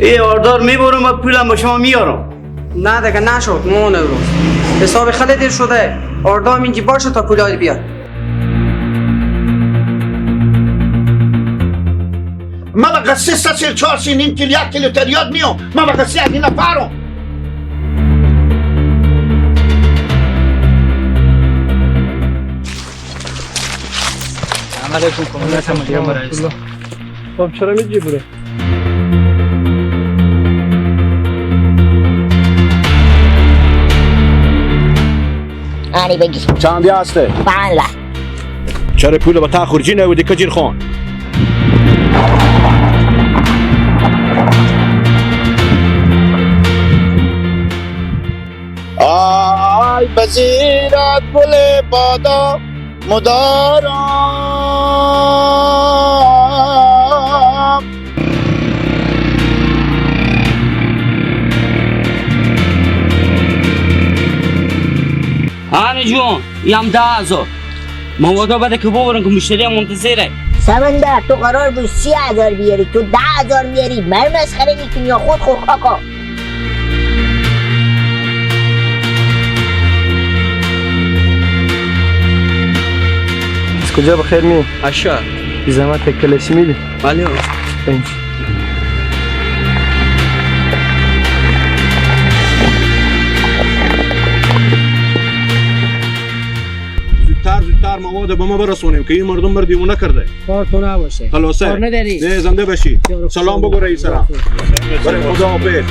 ای آردار میبرم و پولم با شما میارم. نه دیگه نشد مامان روز. حساب خیلی دیر شده. آردام اینجی باشه تا پولای بیاد. من به قصه 3 4 نیم کیلو 1 کیلو تریاک میام. من به قصه از این نفرم. خب چرا میجی بره؟ آنی بگی چندی هسته؟ 5 لک. چرا پول با تاخورجی نبودی کجیر خان؟ آی بزیرت گل بادا مدارم. آنی جون یم 10,000 موادا بده که ببرن که مشتری هم منتظره. سمندر تو قرار بود 30,000 بیاری، تو 10,000 میاری. من مسخره میکنی یا خود خود کاکا؟ از کجا بخیر می؟ اشا بی زحمت یک کلسی میدی؟ بله. پنج. زودتر مواد به ما برسونیم که این مردم مر دیوونه کرده. کار تو نباشه. خلاصه کار نداری. نه زنده باشی. سلام بگو رئیس را. برای خدا حافظ.